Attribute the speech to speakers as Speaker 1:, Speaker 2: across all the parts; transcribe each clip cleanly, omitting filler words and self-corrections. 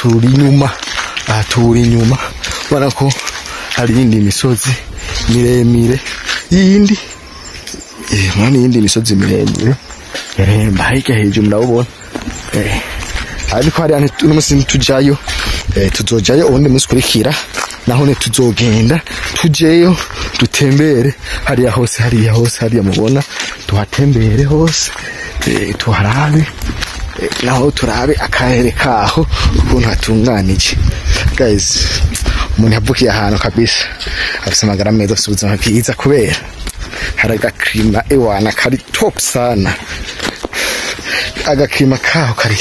Speaker 1: Turi inyuma, aha turi inyuma, ubona ko hari iyindi misozi miremire yindi, murabona iyindi misozi miremire miremba hirya hejuru, murabubona. Ariko hariya uno munsi ntitujayo, tuzojayo uwundi munsi ukurikira. Naho ntituzogenda, tujeyo dutembere hariya hose, hariya hose, hariya mubona tuhatembere hose, tuharabe, naho turabe akarere kaho ukuntu hatunganije. Guys, umuntu yavukiye ahantu kabisa afise amagara meza, afise ubuzima bwiza, kubera hari agaclimat ewana kari top sana. Agaclimat kaho kari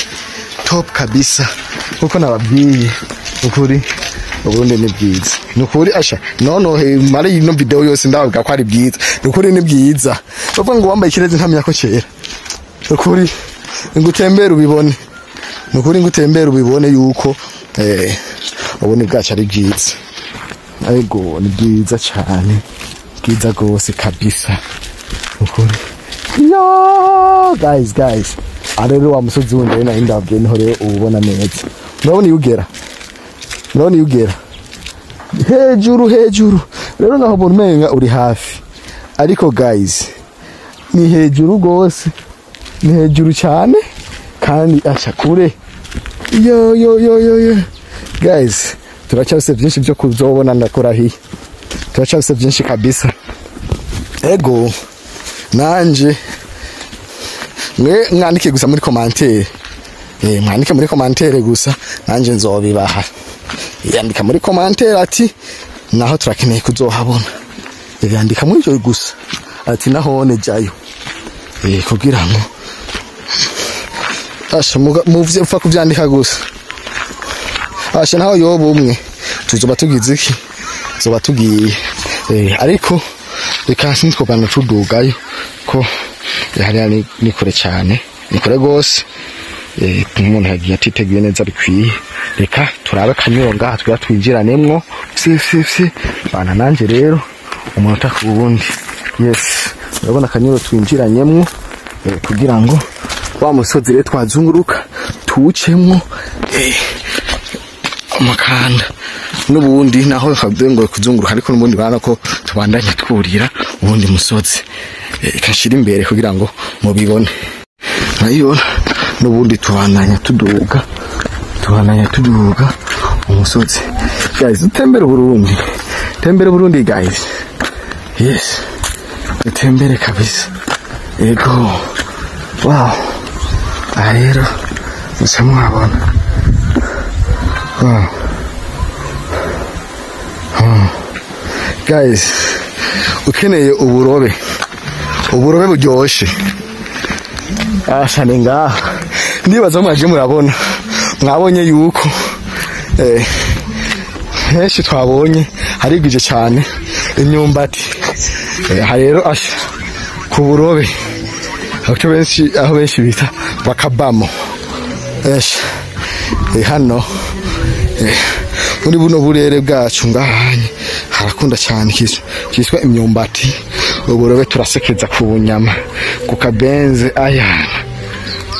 Speaker 1: top kabisa. Nkuko nababwiye, ukuri Uburundi ni bwiza, nukuri. Asha nono mara ino video yose ndavuga ko ari bwiza. Nukuri ni bwiza. Bavuga ngo wambaye ikirezi ntamenya ko cera. Nukuri ngutembere ubibone, nukuri ngutembere ubibone yuko ubundi bwacu ari bwiza. Ariko ni bwiza cyane, bwiza gose kabisa, nukuri. Yo guys, guys, rero wa musozi wundi rero nari ndababwiye, niho rero ubona neza. Murabona iyo ugera, murabona iyo ugera hejuru hejuru rero, naho ubona umenga uri hafi, ariko guys, ni hejuru gose, ni hejuru cyane kandi asha kure. Yo yo yo yo yo guys, turacyafise byinshi byo kuzobona, ndakurahiye, turacyafise byinshi kabisa. Ego nanje mwe mwandike gusa muri commentaire, mwandike muri commentaire gusa, nanje nzobibaha. Yandika muri commentaire ati naho turakeneye kuzohabona. Yandika muri ibyo gusa ati nahone jayo, kugira ngo asha muvye upfa kuvyandika gusa. Asha naho yoba umwe, tuzoba tugize iki, tuzoba tugiye. Ariko reka sinitwobana tudugayo ko hariya ni kure cyane, ni kure gose. Umuntu yagiye atiteguye neza bikwiye. Reka turabe akanyuro ngaha twiba twinjiranemwo fsi fsi fsi bana nanje rero umunota ku wundi. Yes, urabona akanyuro twinjiranyemwo, kugira ngo wa musozi rero twazunguruka tuwucemwo, amakanda n'ubundi naho kavuze ngo kuzunguruka, ariko n'ubundi urabona ko tubandanya twurira ubundi musozi. Kashira imbere kugira ngo mubibone. Murabibona, n'ubundi tubandanya tuduga, tubandanya tuduga umusozi. Guys, dutembere Burundi, tembere Burundi guys. Yes, dutembere kabisa. Ego, wow, aha rero musa muhabona. Wow. Guys, ukeneye uburobe, uburobe buryoshe, asha ni ngaha. Ndibaza mwaje murabona, mwabonye yuko henshi twabonye harigwije cyane imyumbati. Aha rero asha ku burobe, aho benshi bita bakabamo. Esha hano muri buno burere bwacu ngahanye harakunda cyane ikintu cyitwa imyumbati. Uburobe turasekeza ku bunyama, ku kabenze, ayana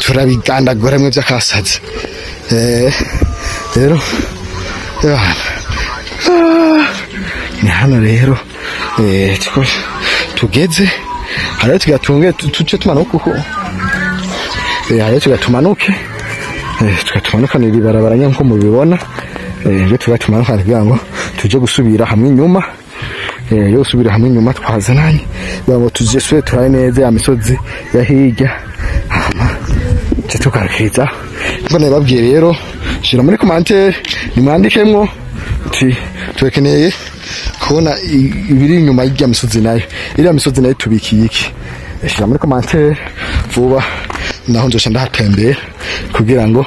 Speaker 1: turabigandagura mwe by'akasazi. Rero yana ni hano rero tugeze hariya, tugatunge tuce tumanuka uko, hariya tugatumanuke, tugatumanukana iri barabara nyine nkuko mubibona. Rero tugatumanukana kugira ngo tuje gusubira hamwe inyuma, yo gusubira hamwe inyuma twazananye, kugira ngo tuje sube turabe neza ya misozi ya hirya, hama tuce tugarukiriza. Nkuko nabibabwiye rero, shira muri commentaire, nimwandikemwo uti turakeneye kubona ibiri inyuma y'irya misozi, nayo iriya misozi nayo tubikiye iki? Shira muri commentaire vuba, naho nzoca ndahatembera kugira ngo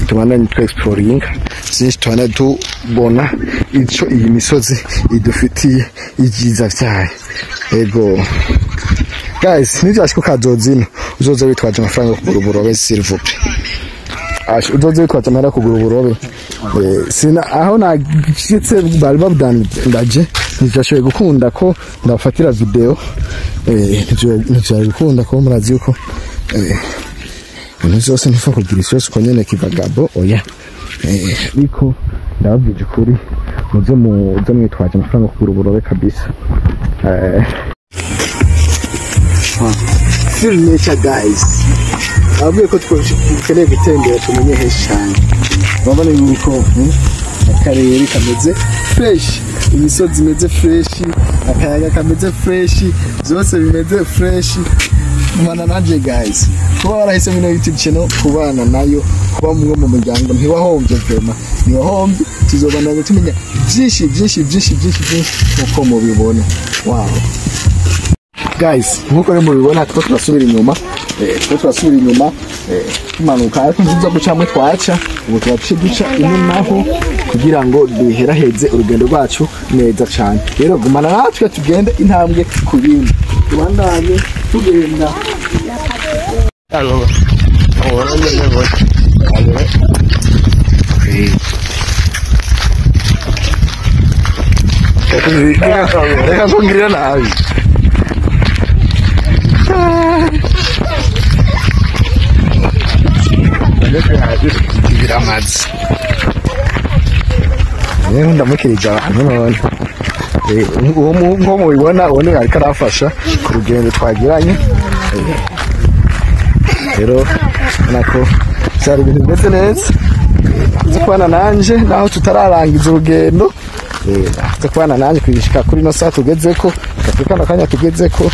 Speaker 1: tubandanye twe exploring byinshi, tubandanye tubona ico iyi misozi idufitiye, ibyiza vyayo. Ego guys, nivyashika ukazozino, uzoza witwaje amafaranga yo kugura uburobe, s'il vous plaît. Asha uzoze witwaje amahera yo kugura uburobe. Sina aho nashitse bari babudandaje, ntivyashoboye gukunda ko ndabafatira video, ntivyari gukunda ko murazi yuko ibintu vyose ntifa kugira isosi uko nyene kivagabo. Oya. Ariko ndababwije ukuri, muze muze mwitwaje amafaranga kugura uburobe kabisa. Feel nature guys. Abwiye ko dukeneye gutembera tumenye henshi cyane. Urabona yuko akarere kameze fresh, imisozi imeze fresh, akayaga kameze fresh, byose bimeze fresh. Kubana nanje guys, kuba warahisemo ino YouTube channel, kubana nayo, kuba mwe mu muryango, ntiwahombye vraiment, ntiwahombye. Tuzobana tumenya byinshi byinshi byinshi byinshi byinshi nkuko mubibona. Wow guys, nkuko rero mubibona two turasubira inyuma, two turasubira inyuma, tumanuka, ariko nziza guca twaca ubu turaciye duca ino naho kugira ngo duheraheze urugendo rwacu neza cyane. Rero gumana natwe tugende intambwe ku yindi, tubandanye tugenda.
Speaker 2: Allora, ora ne voy. Allora.
Speaker 1: Sì. Reka kungirira nabi. Biramaze rero, ndamukirije abantu none. Uwo nko mubibona, uwo niwe ariko arafasha ku rugendo twagiranye. Rero ubona ko byari ibintu bimeze neza. Uze kubana nanje naho tutararangiza urugendo, uze kubana nanje kwishika kuri ino saha tugezeko, kuri kano kanya tugezeko.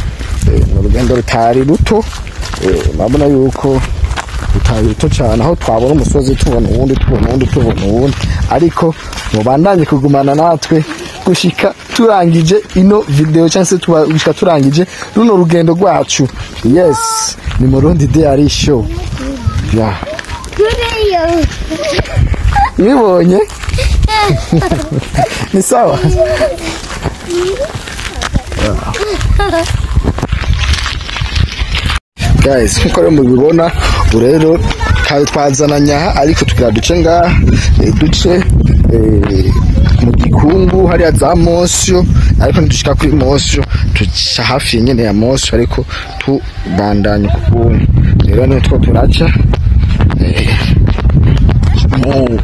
Speaker 1: Ni urugendo rutari ruto. Urabona yuko rutari ruto cyane, aho twabona umusozi tubona uwundi, tubona uwundi, tubona uwundi. Ariko mubandanye kugumana natwe gushika turangije ino video, cyangwa se gushika turangije runo rugendo rwacu. Yes, ni Murundi Diary Show, yeah. Mwibonye ni sawa guys. Nkuko rero mubibona, ubu rero kare twazananye aha, ariko tugira duce ngaha, duce mu gikungu hariya za Mosyo, ariko ntidushika kuri Mosyo, tuca hafi nyene ya Mosyo, ariko tubandanya ukuntu. Rero niho two turaca, mu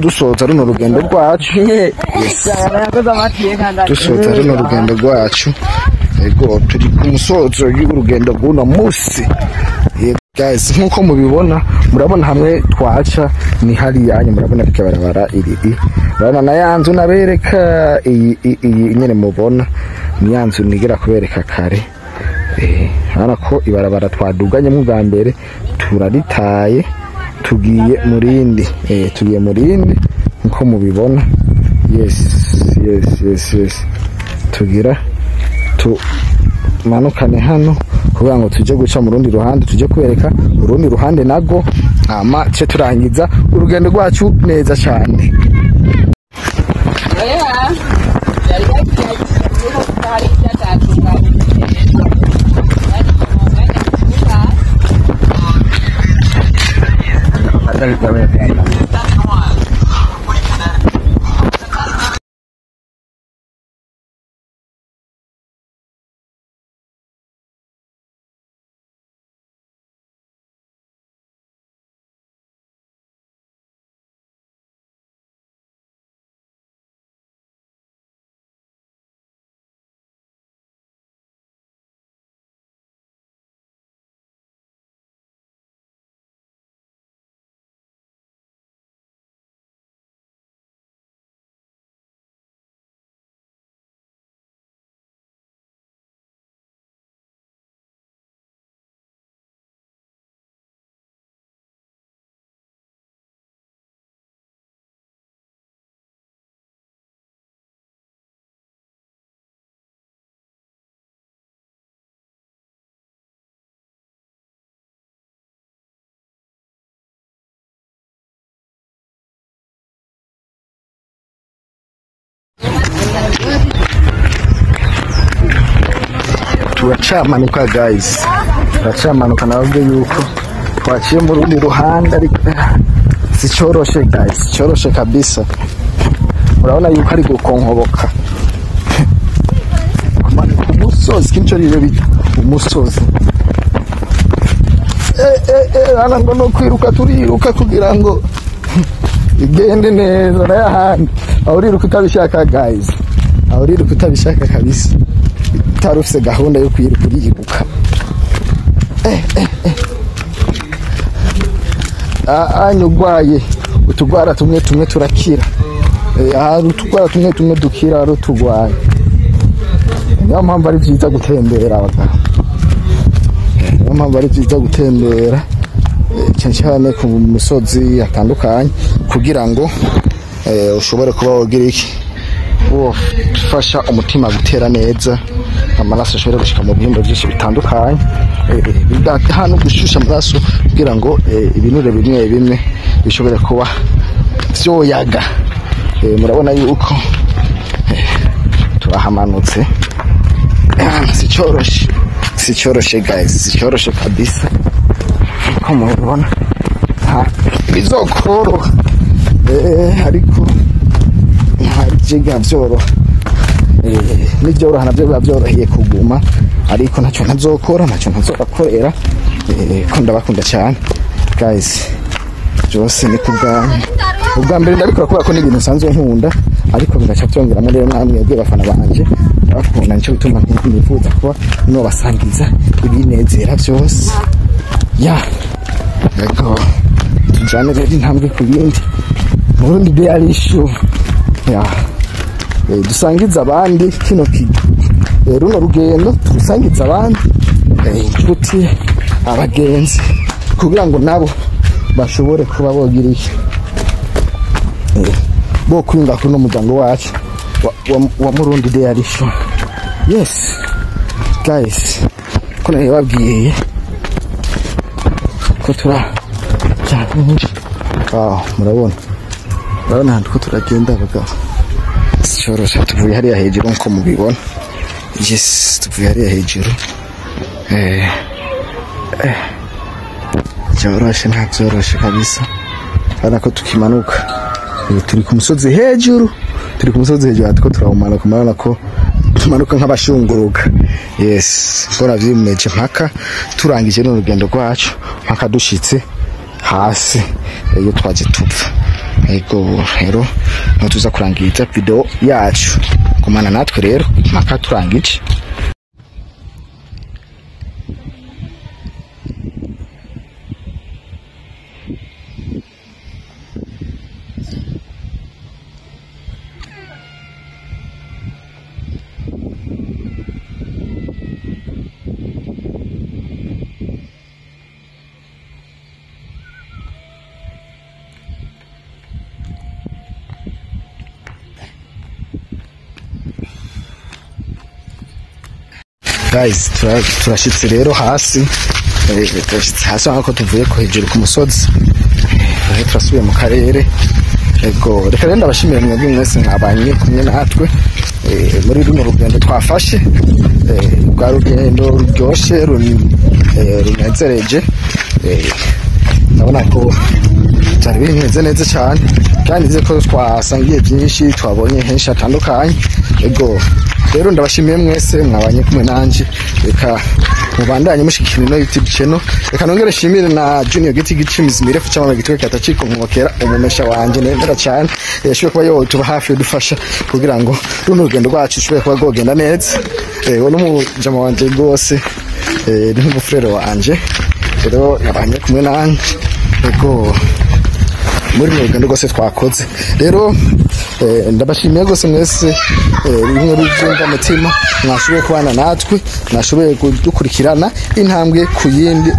Speaker 1: dusoza runo rugendo rwacu. Yes. Dusoza runo rugendo rwacu. Ego, turi ku musozo y'urugendo rw'uno musi. Yego, guys, nkuko mubibona, murabona hamwe twaca ni hariya hanyuma murabona ko iri i murabona na ya nzu nabereka iyi nyene mubona ni ya nzu nigera kubereka kare. Urabona ko ibarabara twaduganyemo bwa mbere turaritaye, tugiye murindi, tugiye murindi nkuko mubibona. Yes, tugira tumanukane hano kugira ngo tuje guca mu rundi ruhande, tuje kubereka urundi ruhande nago, hama ce turangiza urugendo rwacu neza cyane.
Speaker 3: Oya, yari yagiye hari icyatatu.
Speaker 1: Turacamanuka guys, turacamanuka. Nababwiye yuko twaciye mu rundi ruhande, ariko sicoroshe guys, sicoroshe kabisa. Urabona yuko ari gukonkoboka kumanuka umusozi, kinco rero bita umusozi. Hano ngo no kwiruka, turiruka kugira ngo Igende neza n'ahandi aho uriruka utabishaka guys, aho uriruka utabishaka kabisa, utari ufise gahunda yo kwiruka uriruka. Anyu ugwaye utugwara tumwe tumwe turakira, hari utugwara tumwe tumwe dukira ari utugwaye. Niyo mpamvu ari byiza gutembera abagabo, niyo mpamvu ari byiza gutembera cyane cyane ku misozi atandukanye, kugira ngo ushobore kuba wogira iki, wofasha umutima gutera neza, amaraso ashobore gushika mu bihimba byinshi bitandukanye, bidaha no gushusha amaraso kugira ngo ibinure bimwe bimwe bishobore kuba vyoyaga. Murabona yuko turahamanutse, sicoroshe, sicoroshe guys, sicoroshe kabisa. Ko mubibona bizokoroha, ariko ntabyiga vyoroha, n'ivyoroha navyo biba vyoroheye kuguma, ariko ntacyo ntazokora, ntacyo ntazobakorera, ko ndabakunda cyane guys. Byose ni kubwanyu. Ubwa mbere ndabikora kubera ko n'ibintu nsanzwe nkunda, ariko bigaca byongeramo rero namwe bwe bafana banje ndabakunda, nico bituma nifuza kuba nobasangiza ibinezera byose. Ya yego, tujane rero intambwe ku yindi Burundi Daily Show. Ya dusangiza abandi kino runo rugendo, turusangiza abandi inshuti, abagenzi, kugira ngo nabo bashobore kuba bogira iki, bo kwinga kuri no muryango wacu wa Murundi Daily Show. Yes guys, ko nababwiye ko turajyana. Murabona, murabona ahantu ko turagenda abagabo, sicoroshe. Tuvuye hariya hejuru nkuko mubibona. Yes, tuvuye hariya hejuru. Byoroshe, nta byoroshe kabisa. Urabona ko tukimanuka, turi ku musozi hejuru, turi ku musozi hejuru, ariko turawumanuka. Murabona ko tumanuka nk'abashunguruka. Yes, mbona vyimeje mpaka turangije n'urugendo rwacu, mpaka dushitse hasi iyo twaje tupfa. Ego rero ntuza kurangiza video yacu, kumana natwe rero mpaka turangije. Guys, turashitse rero hasi, turashitse hasi aho tuvuye ko hejuru ku musozi, turasubiye mu karere. Ego reka rero ndabashimira mwebwe mwese mwabanye kumwe natwe muri runo rugendo twafashe, rwa rugendo ruryoshe runezereje. Ndabona ko byari bimeze neza cyane, kandi nzi ko twasangiye byinshi, twabonye henshi hatandukanye. Ego rero ndabashimiye mwese mwabanye kumwe nanje, reka mubandanye mushikira ino YouTube channel. Reka nongere shimire na Junior Giti Gicimizi mirefu cyangwa gitwe kataciko mwokera umumesha wanje nemera cyane, yashoboye kuba yo tuba hafi dufasha kugira ngo runo rugendo rwacu rushobore kuba rwogenda neza. N'umujama wanje rwose, n'umufrere wanje rero yabanye kumwe nanje. Ego muri runo rugendo rwose twakoze rero, ndabashimiye rwose mwese bimwe bivyumva mutima mwashoboye kubana natwe, mwashoboye kudukurikirana intambwe ku yindi,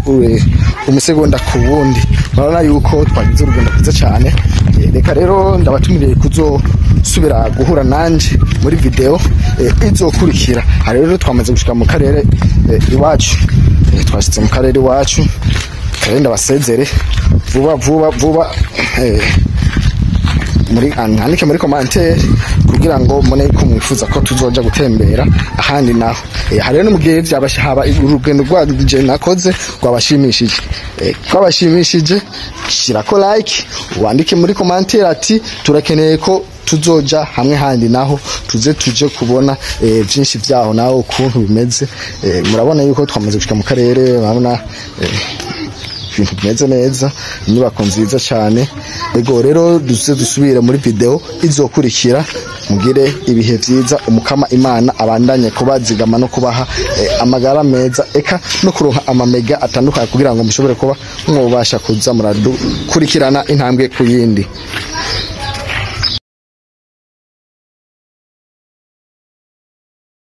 Speaker 1: umusegonda ku wundi. Murabona yuko twagize urugendo rwiza cyane. Reka rero ndabatumiriye kuzosubira guhura nanje muri video izokurikira. Hari rero twamaze gushika mu karere iwacu, twashitse mu karere iwacu. Rero ndabasezere vuba vuba vuba, muri andike muri commentaire kugira ngo mune ko mwifuza ko tuzoja gutembera ahandi naho. Hari no mugihe byabashaba urugendo rwanje nakoze rwabashimishije, kwabashimishije shirako like, wandike muri commentaire ati turakeneye ko tuzoja hamwe handi naho, tuze tuje kubona byinshi byaho naho ukuntu bimeze. Murabona yuko twamaze gushika mu karere, murabona Ibintu bimeze neza, inyubako nziza cyane. Ego rero duze dusubire muri video izokurikira. Mugire ibihe vyiza, Umukama Imana abandanye kubazigama no kubaha amagara meza, eka no kuronka amamega atandukanye kugira ngo mushobore kuba mwobasha kuza muradukurikirana intambwe ku yindi.